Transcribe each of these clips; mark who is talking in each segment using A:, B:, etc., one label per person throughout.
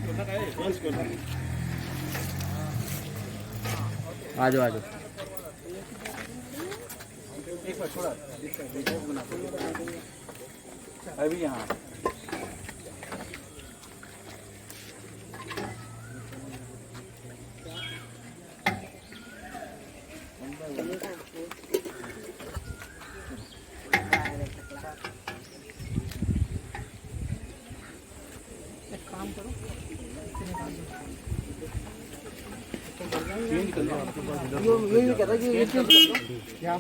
A: आ जाओ, आ जाओ।
B: एक बार थोड़ा बना। अभी यहाँ।
C: एक काम करो।
B: चेंज कर लो।
C: ये कहता कि ये चेंज कर दो। क्या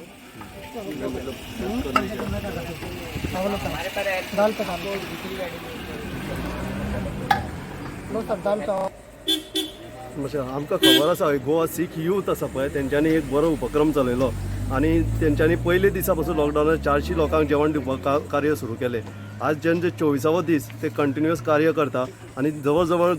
C: दाल पे डाल लो सर, दाल पे।
D: मातशें आमकां खबर आसा, गोवा सीख यूथ आसा पळय, तेंच्यांनी एक बरो उपक्रम चलयलो आनी तेंच्यांनी पयले दिसा पासून लॉकडावनान 400 लोकांक जेवण दिवपाक कार्य सुरू केलें. आज जेन्ना 24वो दीस ते कंटिन्युअस कार्य करता आनी जवळ जवळ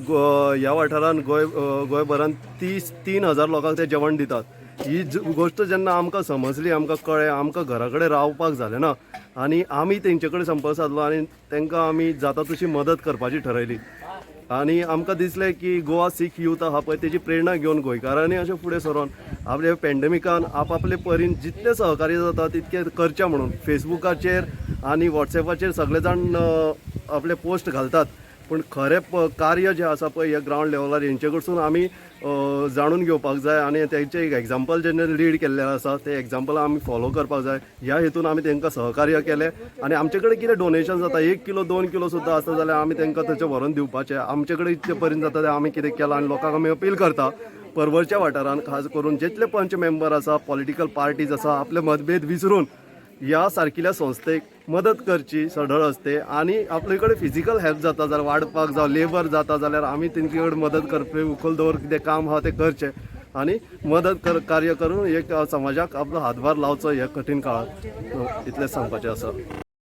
D: ह्या वाठारान गोंय गोंयभरान 30 3000 लोकांक ते जेवण दितात. ही गोश्ट जेन्ना आमकां समजली, आमकां कळ्ळें, आमकां घरा कडेन रावपाक जालें ना आनी आमी तेंचे कडेन संपर्क सादलो आनी तांकां आमी जाता तशी मदत करपाची ठरयली. आनी आमकां दिसलें की गोवा सीख यूथ आहा पळय, तेजी प्रेरणा घेवन गोंयकारांनी अशें फुडें सरोन आपल्या पेंडमिकान आपआपले परीन जितलें सहकार्य जाता तितकें करचें म्हणून फेसबुकाचेर आनी वॉट्सएपाचेर सगळे जाण आपले पोस्ट घालतात, पूण खरें कार्य जें आसा पळय ह्या ग्रावंड लेवलार हेंचे कडसून आमी जाणून घेवपाक जाय आनी तेंचें एक एग्जाम्पल जेन्ना लीड केल्लें आसा तें एग्जाम्पल आमी फॉलो करपाक जाय. ह्या हेतून आमी तांकां सहकार्य केलें आनी आमचे कडेन कितें डोनेशन जाता, 1 किलो 2 किलो सुद्दां आसता जाल्यार आमी तांकां थंयचें व्हरोन दिवपाचें. आमचे कडेन इतले पर्यंत जाता तें आमी कितें केलां. आनी लोकांक आमी अपील करता, परवरच्या वाठारान खास करून जितले पंच मेंबर आसा, पॉलिटिकल पार्टीज आसा, आपले मतभेद विसरून ह्या सारकिल्या संस्थेक मदत करची सढळ असते. आनी आपले कडेन फिजिकल हेल्प जाता जाल्यार, वाडपाक जावं लेबर जाता जाल्यार आमी तेंचे कडेन मदत करपी उखल दवर कितें काम आहा तें करचें आनी मदत कर कार्य करून एक समाजाक आपलो हातभार लावचो ह्या कठीण काळात. इतलेंच सांगपाचें आसा.